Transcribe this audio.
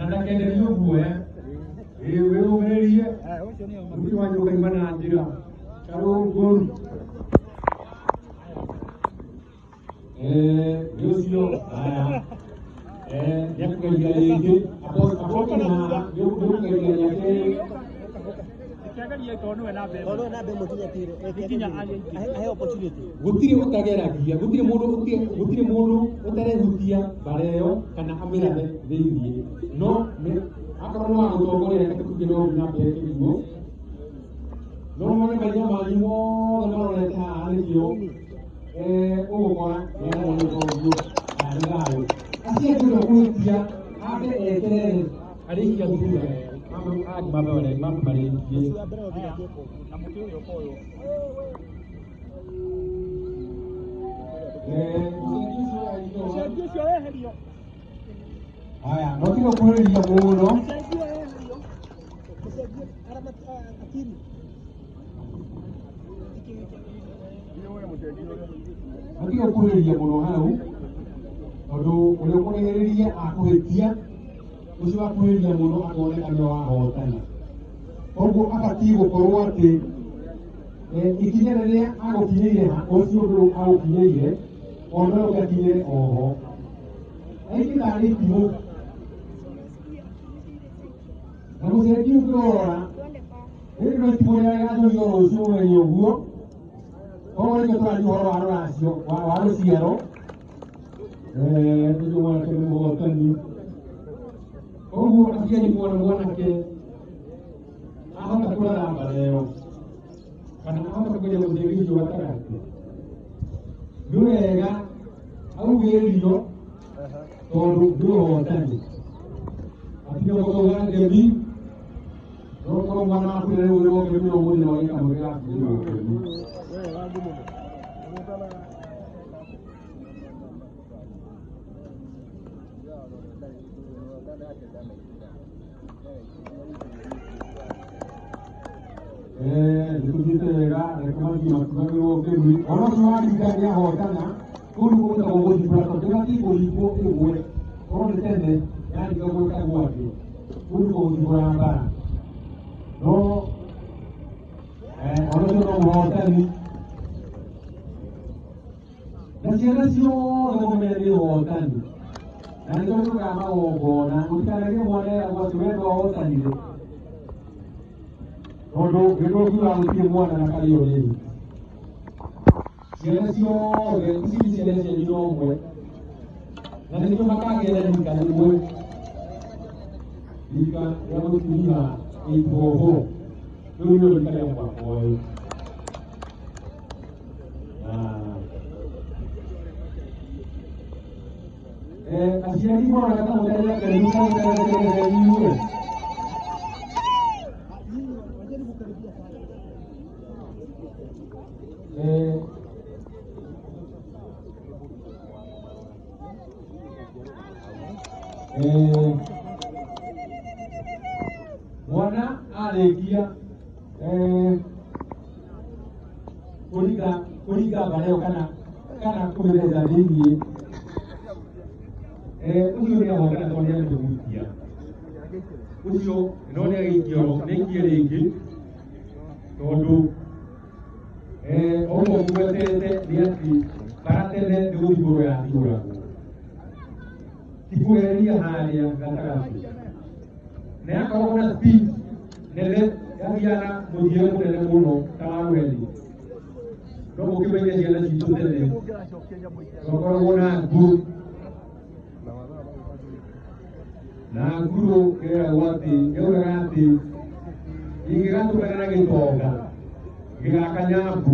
ndakenderio guoya wĩyũmĩrĩrie mũtĩ wanyu ũkaima na njĩra karũngũru nĩ ũcio haya nĩakũgeria rĩngĩ akoke na nĩũkũgeria rĩa kerĩ. Gũtirĩ ũtageragia, gũtirĩ mũndũ gũtirĩ mũndũ ũtarehutia mbara ĩyo kana amĩrathe thĩiniĩ, no akorwo nĩ wa gũtongoria reke tuge no nginya ambe eke ũguo, no mone maitho manyu mothe marorete haha nĩkĩo ũgũkora nĩaremwo nĩ gwĩka ũguo. Aya nĩ thayũ acio angĩ ũrĩa ũkũhĩtia ambe eterere arĩkia thutha angĩ mambe marĩkie. Haya, no tiga kuhĩrĩria mũno. No tiga kuhĩrĩria mũno hau tondũ ũrĩa ũkũrigĩrĩria akũhĩtia ũcio wakuhĩrĩria mũno akoneka nĩwe wahotana. Koguo abatiĩ gũkorwo atĩ ikinya rĩrĩa agũkinyĩire ũcio ũndũ agũkinyĩire ona we ũgakinyĩre oho aingĩ tarĩ itimũ na mũcenji ũngĩrora rĩrĩ no itimũ rĩrĩa rĩgathũrio rũciũ mũthenya ũguo. Koguo nĩkĩo tũraria ũhoro wa rũracio wa rũciaro. Ũcio mwanake nĩ mũhotani. Koguo aciari mwana mwanake ahota kũratha mbara ĩyo kana ahota kũgeria mũcengi ũcio gatagatĩ nĩ wega augĩrĩrio tondũ nĩ ũhotani. Atiga gũkauga ngemi no korwo mwana waku nĩarĩgũrĩrwo ngemi ũmũthĩ no agĩe kamweke ga kũgũrĩrwo ngemi. Nĩtũthiĩte wega reke mathiĩ matugagĩrwo ngemi ona ũcio waringa nĩahotana kũu nĩkuo gwĩtagwo gũthibũra tondũ ĩbatiĩ kũringwo ĩgwe korwo nĩ tene yaringagwo ĩkagwa thĩ kũu nĩkuo gũthibũra mbara no ona ũcio no mũhotani na ciana ciothe mũmenye nĩ ũhotani na nĩkĩo tũkaga magongona mũtikanagĩe mwana eragwo atĩ we ndwahotanire tondũ gĩkũyũ kiugaga gũtirĩ mwana na karĩo rĩrĩ. Ciana ciothe ici nĩ ciana cia nyina ũmwe na nĩkĩo makagĩa na rika rĩmwe, rika rĩa mũtumia ĩibobo rĩu nĩrĩo rika rĩa mwaka ũyũ. Aciari moraga ta mũtarĩ akenu kana mũtarĩ akenu. Mwana arĩkia kũringa kũringa mbara ĩyo kana kana kũmĩthetha thĩiniĩ ũcio nĩ ahotana tondũ nĩ amĩhutia ũcio no nĩ agĩikio nĩ aikie rĩngĩ tondũ ũguo ngwetete nĩ atĩ mbara tene nĩ gũthibũrwo yathibũragwo ti kũgereria harĩa gatagatĩ na yakoragwo na speed nene yathiaga na mũthiĩre mũnene mũno ta wa rũheni no mũkĩmenye ciana citũ tene twakoragwo na nguru na nguru ĩragwo atĩ yaugaga atĩ ingĩgatũkana na gĩtonga gĩgaka nyambu.